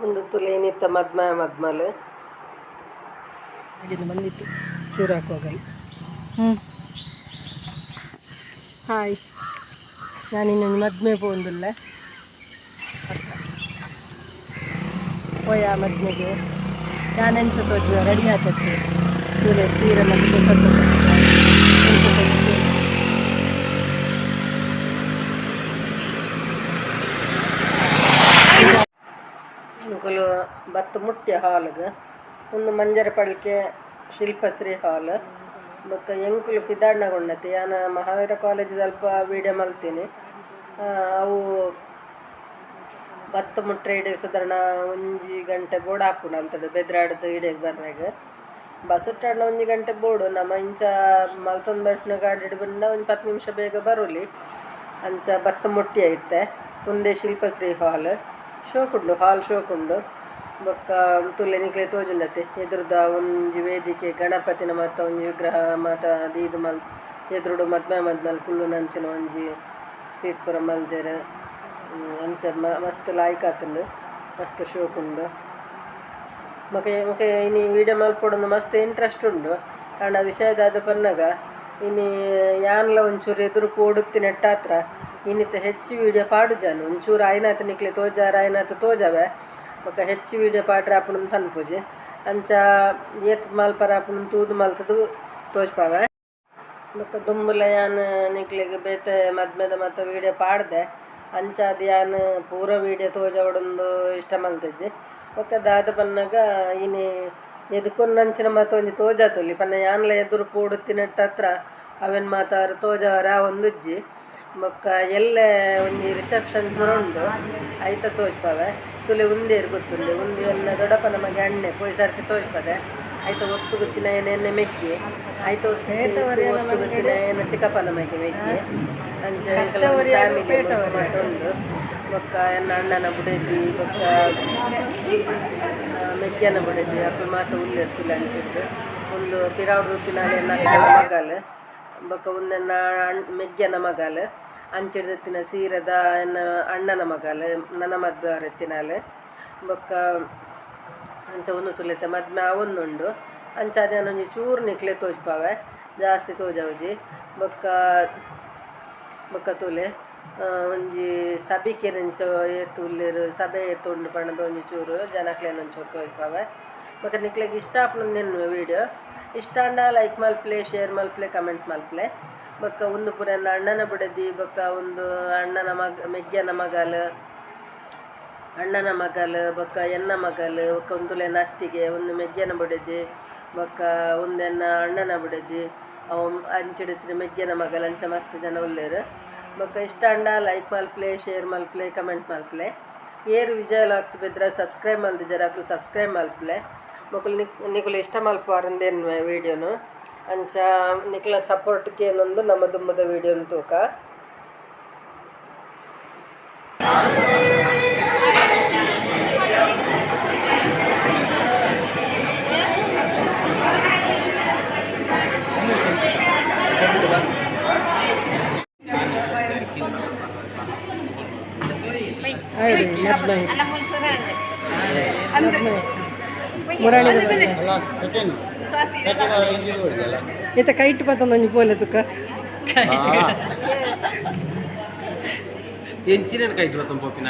ಉಂದು ತುಲೇನಿತ್ತ ಮದ್ಮೆ ಮದ್ಮಲ್ ಬಂದಿತ್ತು ಚೂರು ಹಾಕುವಾಗಲಿ. ಹಾಯ್, ನಾನು ಇನ್ನೊಂದು ಮದ್ಮೆ ಪೋಂದುಲ್ಲೆ ಪೋಯ ಮದ್ಮೆಗೆ. ನಾನು ಎಂಚ ತೋಜುವ ರೆಡಿ ಆತತ್ತೆ ಸೀರೆ ಸೀರೆ ಮತ್ತು ಎಂಚ ತೋಜುವೆ. ಎಂಕುಲು ಬತ್ತು ಮುಟ್ಯ ಹಾಲ್ಗ್. ಉಂದು ಮಂಜರ ಪಳ್ಕೆ ಶಿಲ್ಪಶ್ರೀ ಹಾಲ್. ಬೊಕ್ಕ ಎಂಕುಲು ಪಿದಾಡ್ನಗ ಯಾನ ಮಹಾವೀರ ಕಾಲೇಜ್ ಅಲ್ಪ ವೀಡಿಯೋ ಮಲ್ತೀನಿ. ಅವು ಬತ್ತು ಮುಟ್ರೆ ಇಡೆ ಸಾಧಾರಣ 1 ಗಂಟೆ ಬೋಡು ಆಪುಂಡು ಅಲ್ತದ ಬೆದ್ರಾಡ್ದು ಇಡೆಗ್ ಬರ್ರೆಗ್. ಬಸ್ಸುಟ್ಟಾಂಡ 1 ಗಂಟೆ ಬೋಡು. ನಮ ಇಂಚ ಮಲ್ತೊಂದು ಬರ್ಪಿನ ಗಾಡಿಡ್ ಬಂಡ ಒಂಜಿ 10 ನಿಮಿಷ ಬೇಗ ಬರೋಲಿ. ಅಂಚ ಬತ್ತು ಮುಟ್ಟಿ ಐತೆ. ಉಂದೆ ಶಿಲ್ಪಶ್ರೀ ಹಾಲ್. ಶೋಕುಂಡು ಹಾಲ್, ಶೋಕುಂಡು. ಬೊಕ್ಕ ತೂಲೆ, ನಿಕ್ಲೆ ತೋಜುಂಡತೆ, ಎದುರುದ ಒಂಜಿ ವೇದಿಕೆ, ಗಣಪತಿನ ಮಾತ ಒಂಜಿ ವಿಗ್ರಹ ಮಾತ ದೀದ್ ಮಲ್ತ್ ಎದುರುಡು ಮದ್ಮೆ ಮದ್ಮಲ್ ಕುಲ್ಲುನಂಚಿನ ಒಂಜಿ ಸೀಟ್ ಪೂರ ಮಲ್ದೆರ್. ಅಂಚ ಮಸ್ತ್ ಲಾಯ್ಕ್ ಆತುಂಡು, ಮಸ್ತ್ ಶೋಕುಂಡು. ಬೊಕ ಬೊಕ ಇನಿ ವೀಡಿಯೋ ಮಲ್ಪೊಡುಂದು ಮಸ್ತ್ ಇಂಟ್ರೆಸ್ಟ್ ಉಂಡು. ಆಂಡ ವಿಷಯ ದಾದ ಪನ್ನಗ, ಇನಿ ಯಾನ್ಲ ಒಂಚೂರು ಎದುರು ಪೋಡುತ್ತಿನೆಟ್ಟಾತ್ರ ಇನ್ನಿತ ಹೆಚ್ಚು ವೀಡಿಯೋ ಪಾಡುಜಾನು. ಒಂಚೂರು ಆಯ್ನಾತ್ ನಿಕ್ಲೆ ತೋಜಾರ ಆಯ್ನಾತ್ ತೋಜಾವೆ. ಬೊಕ ಹೆಚ್ಚು ವೀಡಿಯೋ ಪಾಡ್ರೆ ಆಪುಂಡು ಪನ್ಪುಜಿ. ಅಂಚ ಏತ್ ಮಲ್ಪರ ಆಪುಂಡು ತೂದು ಮಲ್ತುದು ತೋಜ್ಪಾವೆ. ಬೊಕ ದುಂಬುಲ ಯಾನ್ ನಿಕ್ಲೆಗ್ ಬೇತೆ ಮದ್ಮೆದ ಮಾತ ವೀಡಿಯೋ ಪಾಡ್ದೆ. ಅಂಚಾದ್ ಯಾನ್ ಪೂರ ವೀಡಿಯೋ ತೋಜವಡೊಂದು ಇಷ್ಟ ಮಲ್ತಿಜ್ಜಿ. ಬೊಕ ದಾದ ಪನ್ನಗ, ಇನಿ ಎದುಕೊನ್ನಂಚಿನ ಮಾತ ಒಂಜಿ ತೋಜಾತೊಲಿ ಪನ್ನ ಯಾನ್ಲ ಎದುರು ಪೋಡುತ್ತಿನೆಟ್ಟ ಹತ್ರ ಅವೆನ್ ಮಾತಾರ ತೋಜಾವರೆ ಆವೊಂದುಜ್ಜಿ. ಬೊಕ್ಕ ಎಲ್ಲೆ ಒಂಜಿ ರಿಸೆಪ್ಷನ್ ಪೂರ ಉಂಡು, ಐತ ತೋಜ್ಪಾವೆ. ತುಲೆ, ಉಂದೇರು ಗೊತ್ತುಂಡೆ? ಉಂದು ಎನ್ನ ದೊಡ್ಡಪ್ಪನ ಮಗೆ ಅಣ್ಣೆ. ಪೋಯಿ ಸರ್ತಿ ತೋಜ್ಪದೆ. ಐತ ಒತ್ತು ಗೊತ್ತಿನ ಎಣ್ಣೆ ಮೆಗ್ಗಿ. ಐತ ಒತ್ತು ಒತ್ತು ಗೊತ್ತಿನ ಏನ ಚಿಕ್ಕಪ್ಪನ ಮಗೆ ಮೆಗ್ಗಿ. ಅಂಚ ಫ್ಯಾಮಿಲಿ ಮಾತ ಉಂಡು. ಬೊಕ್ಕ ಎನ್ನ ಅಣ್ಣನ ಬುಡೆದಿ, ಬೊಕ್ಕ ಮೆಗ್ಯನ ಬುಡೆದಿ, ಅಕುಲು ಮಾತ ಉಲ್ಲೆರ್ ತುಲೆ ಅಂಚಿಡ್ದು. ಉಂದು ಪಿರಾವುಡು ತಿನಾಲೆ ಎನ್ನ ಅಕ್ಕನ ಮಗಲ್. ಬೊಕ್ಕ ಉಂದೆನ್ನ ಮೆಗ್ಯನ ಮಗಲ್. ಅಂಚಿಡ್ದಿತ್ತಿನ ಸೀರೆದ ಎನ್ನ ಅಣ್ಣನ ಮಗಲ್, ನನ್ನ ಮದ್ಮೆ ಎತ್ತಿನಾಲ್. ಬೊಕ್ಕ ಅಂಚ ಉಂದು ತುಲೆತೆ ಮದ್ಮೆ ಆವೊಂದುಂಡು. ಅಂಚ ಒಂಜಿ ಚೂರು ನಿಕ್ಲೆ ತೋಜ್ಪಾವೆ, ಜಾಸ್ತಿ ತೋಜಾವುಜಿ. ಬೊಕ್ಕ ಬೊಕ್ಕ ತೂಲೆ, ಒಂಜಿ ಸಭಿಕೆರೆಂಚ ಏತ್ ಉಲ್ಲೆರ್, ಸಭೆ ಏತ್ ಉಂಡು ಪಂಡದ ಒಂಜಿ ಚೂರು ಜನಕ್ಲೆನ ಒಂಚೂರು ತೋಜ್ಪಾವೆ. ಬೊಕ್ಕ ನಿಕ್ಲೆಗ್ ಇಷ್ಟ ಆಪುಂಡು ವೀಡಿಯೋ. ಇಷ್ಟ ಆಂಡ ಲೈಕ್ ಮಲ್ಪಲೆ, ಶೇರ್ ಮಲ್ಪಲೆ, ಕಮೆಂಟ್ ಮಲ್ಪಲೆ. ಬೊಕ್ಕ ಉಂದು ಪೂರ ಎನ್ನ ಅಣ್ಣನ ಬುಡೆದಿ. ಬೊಕ್ಕ ಒಂದು ಅಣ್ಣನ ಮಗ, ಮೆಗ್ಯನ ಮಗಲ್, ಅಣ್ಣನ ಮಗಲ್, ಬೊಕ್ಕ ಎನ್ನ ಮಗಲ್. ಬೊಕ್ಕ ಉಂದುಲೆನ ಅತ್ತಿಗೆ, ಒಂದು ಮೆಗ್ಯನ ಬುಡೆದಿ, ಬೊಕ್ಕ ಉಂದೆನ್ನ ಅಣ್ಣನ ಬುಡೆದಿ, ಅವು ಅಂಚಿಡಿತ್ತಿನ ಮೆಗ್ಯನ ಮಗಲ್. ಅಂಚ ಮಸ್ತ್ ಜನ ಉಲ್ಲೆರ್. ಬೊಕ್ಕ ಇಷ್ಟ ಆಂಡ ಲೈಕ್ ಮಲ್ಪಲೆ, ಶೇರ್ ಮಲ್ಪಲೆ, ಕಮೆಂಟ್ ಮಲ್ಪಲೆ. ಏರು ವಿಜಯ ವ್ಲಾಗ್ಸ್ ಬೆದ್ರ ಸಬ್ಸ್ಕ್ರೈಬ್ ಮಲ್ದಿಜಾರ, ಅಕ್ಲು ಸಬ್ಸ್ಕ್ರೈಬ್ ಮಲ್ಪಲೆ. ಮೊಕುಲು ನಿಕುಲು ಇಷ್ಟ ಮಲ್ಪುವಾರಂದೇನು ವೀಡಿಯೋನು. ಅಂಚ ನಿಕ್ಲ ಸಪೋರ್ಟ್ಗೆ ಏನೊಂದು ನಮ್ಮ ದುಂಬದ ವೀಡಿಯೋನು ತೂಕ. ಮದ್ಮೆ ಮದ್ಮೆ ಮುರಾಣಿದ. ಅಲ್ಲ, ಸಚಿನ್ ಸಚಿನ್ ಅವ್ರ ಇಂಜಿನ್ ಹೊಡಿಯಲ್ಲ. ಈತ ಕೈಟ್ ಪತ್ತೊಂದೊಂಜಿ ಪೋಲೆ ತುಕ್ಕ. ಎಂಚಿನ ಕೈಟ್ ಬತ್ತೊಂದು ಪೋಪಿನ.